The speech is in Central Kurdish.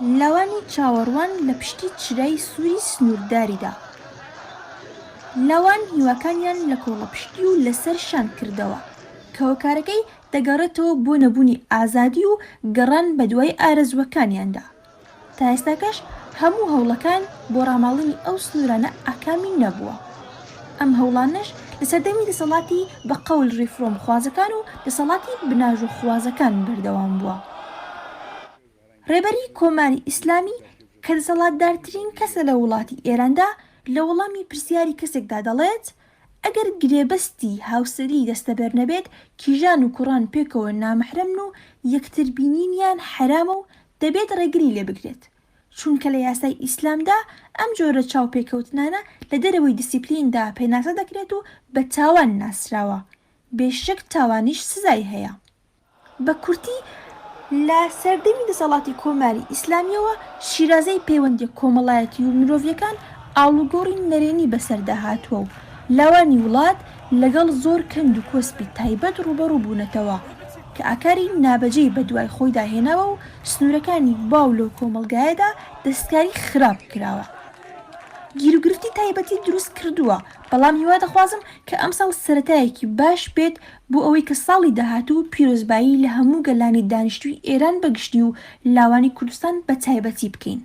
لاوانی چاوەڕوان لە پشتی چرای سووری سنوورداریدا. لاوان هیواکانیان لە کۆڵەپشتی و لەسەر شان کردەوە، کە هۆکارەکەی دەگەڕێتەوە بۆ نەبوونی ئازادی و گەڕان بەدوای ئارەزووەکانیاندا. تا ئێستاکەش هەموو هەوڵەکان بۆ ڕاماڵینی ئەو سنوورانە ئاکامی نەبووە. ئەم هەوڵانەش لە سەردەمی دەسەڵاتی بە قەول ڕیفرۆمخوازەکان و دەسەڵاتی بناژۆخوازەکان بەردەوام بووە. ڕێبەری کۆماری ئیسلامی کە دەسەڵاتدارترین کەسە لە وڵاتی ئێراندا لە وەڵامی پرسیاری کەسێکدا دەڵێت، ئەگەر گرێبەستی هاوسەری دەستەبەر نەبێت کیژان و کوڕان پێکەوە نامەحرەمن و یەکتر بینینیان حەرامە و دەبێت ڕێگری لێ بکرێت چونکە لە یاسای ئیسلامدا ئەم جۆرە چاوپێکەوتنانە لە دەرەوەی دیسیپلیندا پێناسە دەکرێت و بە تاوان ناسراوە بێ شک تاوانیش سزای هەیە. بە کورتی لە سەردەمی دەسەڵاتی کۆماری ئیسلامییەوە شیرازەی پەیوەندییە کۆمەڵایەتی و مرۆڤییەکان ئاڵوگۆڕی نەرێنی بەسەردا هاتووە و لاوانی وڵات لەگەڵ زۆر کەند و کۆسپی تایبەت ڕووبەڕوو بوونەتەوە کە ئاکاری نابەجێی بەدوای خۆیدا هێناوە و سنوورەکانی باو لەو کۆمەڵگایەدا دەستکاری خراپ کراوە گیروگرفتی تایبەتی دروست کردووە، بەڵام هیوا دەخوازم کە ئەمساڵ سەرەتایەکی باش بێت بۆ ئەوەی کە ساڵی داهاتوو پیرۆزبایی لە هەموو گەلانی دانیشتووی ئێران بە گشتی و لاوانی کوردستان بە تایبەتی بکەین.